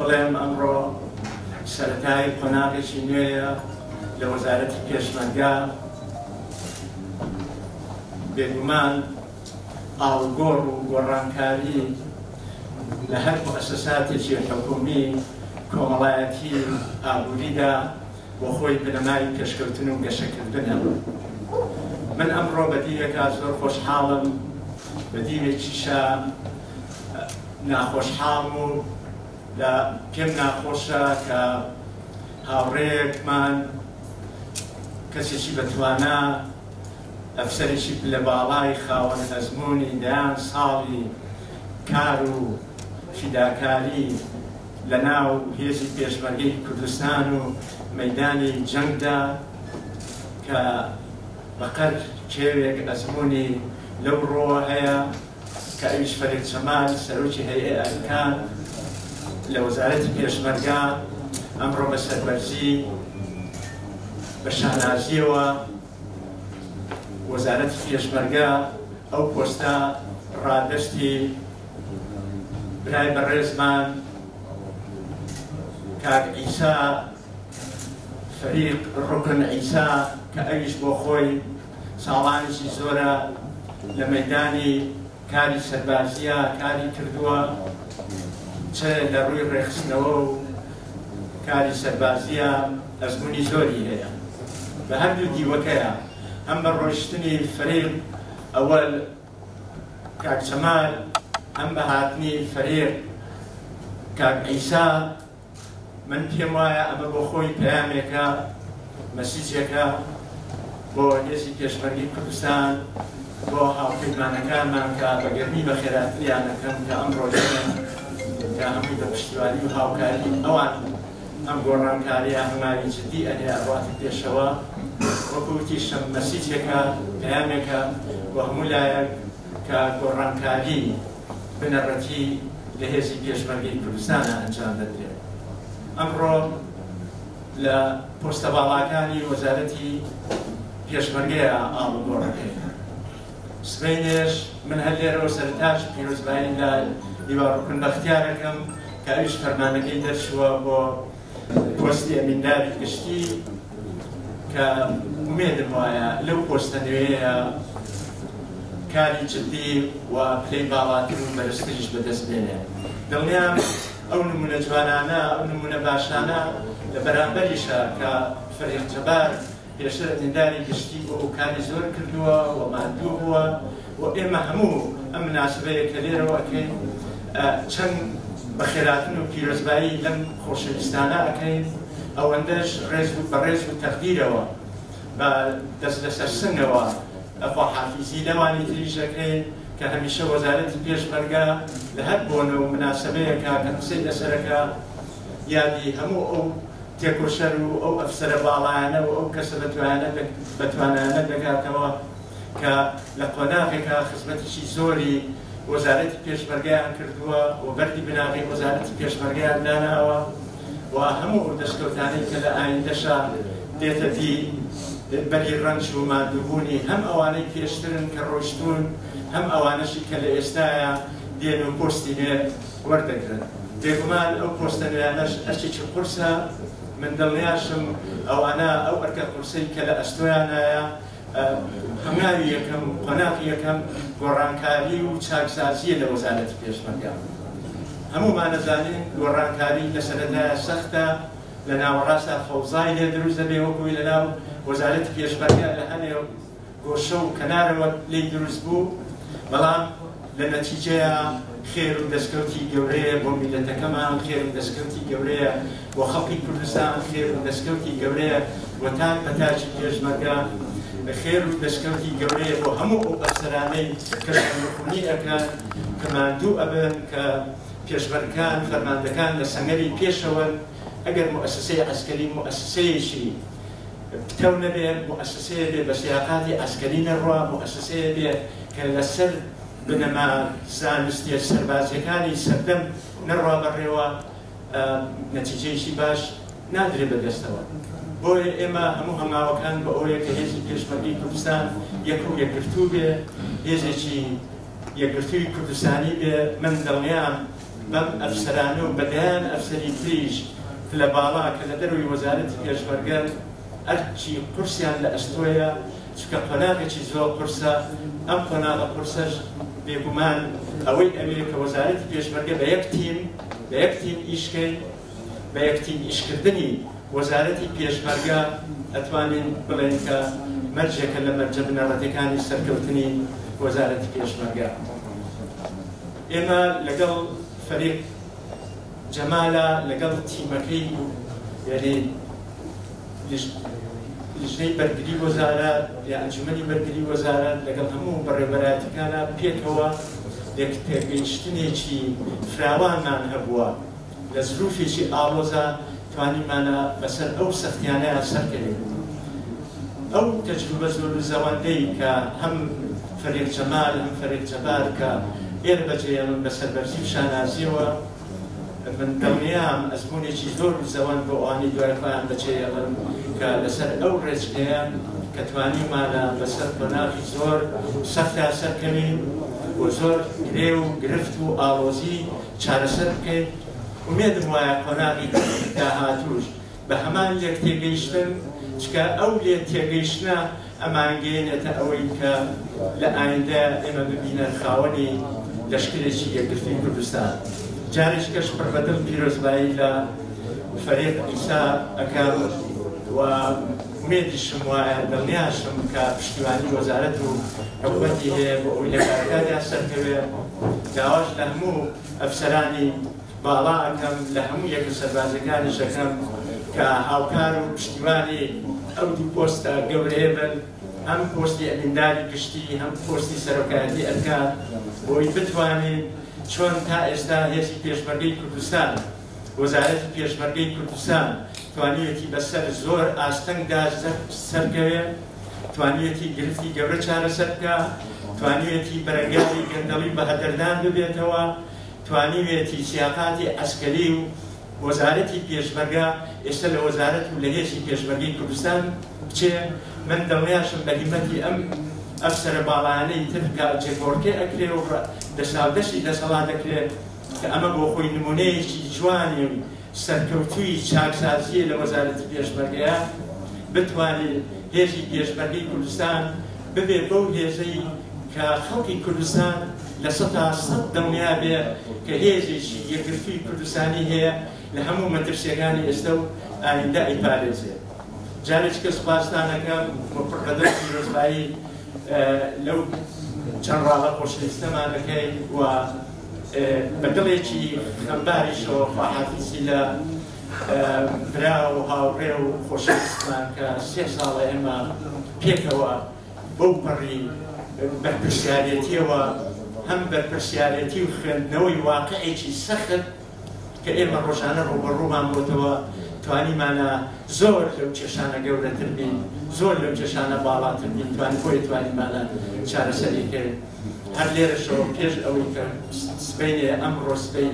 بڵێم ئەمڕۆ سەرەتای قۆناغێکی نوێیە لە وەزارەتی پێشمەرگە. بێگومان ئاڵوگۆڕ و گۆڕانکاری لە هەر موئەسەساتێکی حکوومی، کۆمەڵایەتی، ئابووریدا بۆ خۆی بنەمای پێشکەوتن و گەشەکردنە. من ئەمڕۆ بە دیوێکا زۆر خۆشحاڵم، بە دیوێکیشا ناخۆشحاڵم و لە پێم ناخۆشە کە هاوڕێیەکمان، کەسێکی بەتوانا، ئەفسەرێکی پلە باڵای خاوەن ئەزموونی دەیان ساڵی کار و فیداکاری لە ناو هێزی پێشمەرگەی کوردستان و مەیدانی جەنگدا کە بەقەد کێوێک ئەزموونی لەو ڕۆوە هەیە کە ئەویش فەریق جەمال سەرۆکی هەیئە ئەرکان لە وەزارەتی پێشمەرگە ئەمڕۆ بە سەربەرزی بە شانازیەوە وەزارەتی پێشمەرگە ئەو پۆستە ڕادەستی برای بەڕێزمان کاک عیسا فەریق ڕوکن عیسا کە ئەویش بۆ خۆی ساڵانێکی زۆرە لە مەیدانی کاری سەربازییە کاری کردووە، چ لە ڕووی ڕێکخستنەوە و کاری سەربازییە ئەزموونی زۆری هەیە بە هەردوو دیوەکەیە، هەم بە ڕۆیشتنی فەریق ئەوەل کاک جەمال، هەم بە هاتنی فەریق کاک عیسا. من پێم وایە ئەمە بۆ خۆی پەیامێکە، مەسیجێکە بۆ هێزی پێشمەرگەی کوردستان، بۆ هاوپەیمانەکانمان کە بە گەرمی بەخێراتریان ئەکەم کە ئەمڕۆ لێرەن، کە هەمووی بە پشتیوانی و هاوکاری ئەوان ئەم گۆڕانکارییە هەنگاوی جدی ئەنێ ئەڕواتە پێشەوە. وەکو وتیشم مەسیجێکە، پەیامێکە بۆ هەموو لایەک کە گۆڕانکاری بنەڕەتی لە هێزی پێشمەرگەی کوردستانا ئەنجام دەدرێت. ئەمڕۆ لە پۆستە باڵاکانی وەزارەتی پێشمەرگەیە ئاڵوگۆڕەکەی. سبەینێش من هەر لێرەوە سەرەتاش پیرۆزبایی لە لیوا ڕوکن بەختیار ئەکەم کە ئەویش فەرمانەکەی دەرچووە بۆ پۆستی ئەمینداری گشتی کە ئومێدم وایە لەو پۆستە نوێیە کاری جدی و پلەی باڵاتر و بەرزتریش بەدەست بێنێ. دڵنیام ئەو نمونە جوانانە، ئەو نمونە باشانە لە بەرامبەریشە کە فەریق جەبار پێشتر ئەمینداری گشتی بووە و کاری زۆر کردووە و ماندوو بووە و ئێمە هەموو ئەم مناسبەیە کە لێرەوە ئەکەین چەند بەخێراتن و پیرۆزبایی لەم خۆشەویستانە ئەکەین ئەوەندەش ڕێز و بەڕێز و تەقدیرەوە بە دەست لەسەر سنگەوە خواحافیزی لەوانی تریش ئەکەین کە هەمیشە وەزارەتی پێشمەرگە لە هەر بۆنە و مناسبەیەکا کە قسەی لەسەرەکا یادی هەموو ئەو تێکۆشەر و ئەو ئەفسەرە باڵایانە و ئەو کەسە بەتوانایانە دەکاتەوە کە لە قۆناغێکا خزمەتێکی زۆری وەزارەتی پێشمەرگەیان کردووە و بەردی بناغەی وەزارەتی پێشمەرگەیان داناوە و هەموو ئەو دەستکەوتانەی کە لە ئایندەشا دێتە دی بەری ڕەنج و ماندووبوونی هەم ئەوانەی پێشترن کە ڕۆیشتوون هەم ئەوانەشی کە لە ئێستایا دێن و پۆستی نوێ وەردەگرن. بێگومان ئەو پۆستە نوێیانەش ئەرکێکی قورسە، من دڵنیاشم ئەوانە ئەو ئەرکە قورسەی کە لە ئەستۆیانایە هەنگاوی یەکەم، قۆناغی یەکەم گۆڕانکاری و چاکسازییە لە وەزارەتی پێشمەرگە. هەموومان ئەزانین گۆڕانکاری لە سەرەتایا سەختە، لە ناوەڕاستا فەوزای لێ دروست دەبێ وەکوی لە ناو وەزارەتی پێشمەرگە لە هەنێ گۆشە و کەنارەوە لێی دروست بوو، بەڵام لە نەتیجەیا خێر و دەستکەوتی گەورەیە بۆ میللەتەکەمان، خێر و دەستکەوتی گەورەیە بۆ خەڵکی کوردستان، خێر و دەستکەوتی گەورەیە بۆ تاک بە تاکی پێشمەرگە، خێر و دەستکەوتی گەورەیە بۆ هەموو ئەو ئەفسەرانەی کە شەڕنخونی ئەکەن، کە ماندوو ئەبن، کە پێشمەرگان، فەرماندەکان لە سەنگەری پێشەوەن، ئەگەر موئەسەسەی عەسکەری موئەسەسەیەکی پتەو نەبێ، موئەسەسەیە بێ بە سیاقاتی عەسکەری نەڕوا، موئەسەسەیە بێ کە لەسەر بنەما زانستیە سەربازیەکانی سەردەم نەڕوا بەڕێوە، نەتیجەیەکی باش نادرێ بە دەستەوە. بۆیە ئێمە هەموو هەنگاوەکان بۆ ئەوەیە کە هێزی پێشمەرگەی کوردستان یەک و یەکگرتوو بێ، هێزێکی یەکگرتووی کوردستانی بێ. من دڵنیام بەم ئەفسەرانە و بە دەیان ئەفسەری تریش پلە باڵا کە لە دەرەوەی وەزارەتی پێشمەرگەن ئەرکی قورسیان لە ئەستۆیە، چونکە قۆناغێکی زۆر قورسە، ئەم قۆناغە قورسەش بێگومان ئەوەی ئەوێ کە وەزارەتی پێشمەرگە بە یەک تیم بە یەک تیم ئیشکەین، بە یەک تیم ئیشکردنی وەزارەتی پێشمەرگە ئەتوانین بڵێین کە مەرجێکە لە مەرجە بنەڕەتیەکانی سەرکەوتنی وەزارەتی پێشمەرگە. ئێمە لەگەڵ فەریق جەمالە لەگەڵ تیمەکەی یعنی لیژنەی بەرگری وەزارەت یا ئەنجومەنی بەرگری وەزارەت لەگەڵ هەموو بەڕێوەبەرایەتیەکانە پێکەوە لێکتێگەیشتنێکی فراوانمان هەبووە. لە زروفێکی ئاڵۆزا توانیمانە بەسەر ئەو سەختیانەیا سەرکەوین. ئەو تەجروبە زۆر و زەوەندەی کە هەم فەریق جەمال هەم فەریق جەبار کە ئێرە بەجێیەڵن بە سەربەرزی و شانازیەوە، من دڵنیام ئەزموونێکی زۆر و زەوەند بۆ ئەوانەی دوای خۆیان بەجێیەڵن کە لەسەر ئەو ڕێچکەیە کە توانیومانە بەسەر قۆناغی زۆر سەختا سەرکەوین و زۆر گرێ و گرفت و ئاڵۆزی چارەسەر بکەین، ئومێدم وایە قۆناغی داهاتووش بە هەمان لێکتێگەیشتن، چکە ئەو لێتێگەیشتنە ئەمانگەیەنێتە ئەوەی کە لە ئایندە ئێمە ببینە خاوەنی لەشکرێکی یەکگرتووی کوردستان. جارێکی کەش پڕ بە دڵ پیرۆزبایی لە فەریق عیسا ئەکەم و ئومێدیشم وایە، دڵنیاشم کە پشتیوانی وەزارەت و حکومەتی هەیە بۆ ئەوەی لە کارەکانیان سەرکەوێ. داواش لە هەموو ئەفسەرانی باڵا ئەکەم، لە هەموو یەکە سەربازیەکانیش ئەکەم کە هاوکار و پشتیوانی ئەو دوو پۆستە گەورەیە بن، هەم پۆستی ئەمینداری گشتی هەم پۆستی سەرۆکایەتی ئەرکان، بۆی بتوانین چۆن تا ئێستا هێزی پێشمەرگەی کوردستان، وەزارەتی پێشمەرگەی کوردستان توانیویەتی بەسەر زۆر ئاستەنگدا سەرکەوێ، توانیویەتی گرفتی گەورە چارەسەر بکا، توانیویەتی بەرەنگاری گەندەڵی و بەهەدەردان ببێتەوە، توانیویەتی سیاقاتی عەسکەری و وەزارەتی پێشمەرگە ئێستا لە وەزارەت و لە هێزی پێشمەرگەی کوردستان بچێ. من دڵنیاشم بە هیمەتی ئەم ئەفسەرە باڵایانەی تر کە جێگۆڕکێ ئەکرێ و دەساودەستی دەسەڵات ئەکرێ، کە ئەمە بۆ خۆی نمونەیەکی جوانی و سەرکەوتووی چاکسازییە لە وەزارەتی پێشمەرگەیە، بتوانێت هێزی پێشمەرگەی کوردستان ببێ بەو هێزەی کە خەڵکی کوردستان 100% دڵنیا بێ کە هێزێکی یەکگرتووی کوردستانی هەیە لە هەموو مەترسیەکانی ئێستا و ئایندە ئەیپارێزێ. جارێکی کە سوپاستان ئەکەم و پڕ بە دڵ پیرۆزبایی لەو جەنڕاڵە خۆشەویستەمان ئەکەین و بە دڵێکی خەمباریشەوە خواحافیزی لە برا و هاوڕێ و خۆشەویستمان کە 3 ساڵە ئێمە پێکەوە بەو پەڕی بەرپرسیارێتیەوە، هەم بەرپرسیارێتی و خوێندنەوەی واقعێکی سەخت کە ئێمە ڕۆژانە ڕووبەڕوومان بۆتەوە، توانیمانە زۆر لەو کێشانە گەورەتر بین، زۆر لەو کێشانە باڵاتر بین، بۆیە توانیمانە چارەسەری کرد. هەر لێرەشەوە پێش ئەوەی کە سبەینێ ئەمڕۆ سبەی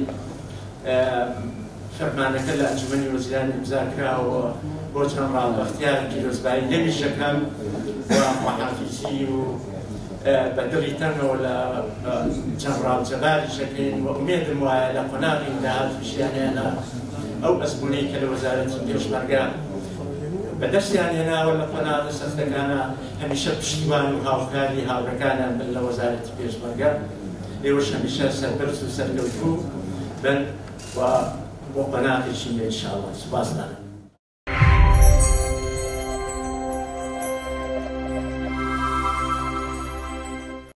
فەرمانەکە لە ئەنجومەنی وەزیران ئیمزا کراوە بۆ جەنڕاڵ بەختیار پیرۆزبایی لەویش ئەکەم و خواحافیزی و بە دڵی تەنگەوە لە جەنڕاڵ جەباریش ئەکەین و ئومێدم وایە لە قۆناغی داهاتوو ژیانیانە ئەو ئەزموونەی کە لە وەزارەتی پێشمەرگە بەدەستیان هێناوە لە قۆناغە سەختەکانە هەمیشە پشتیوان و هاوکاری هاوڕێکانیان بن لە وەزارەتی پێشمەرگە، ئێوەش هەمیشە سەربەرز و سەرکەوتوو بن و بۆ قۆناغێکی نوێ ئینشاءڵڵا. سوپاستان.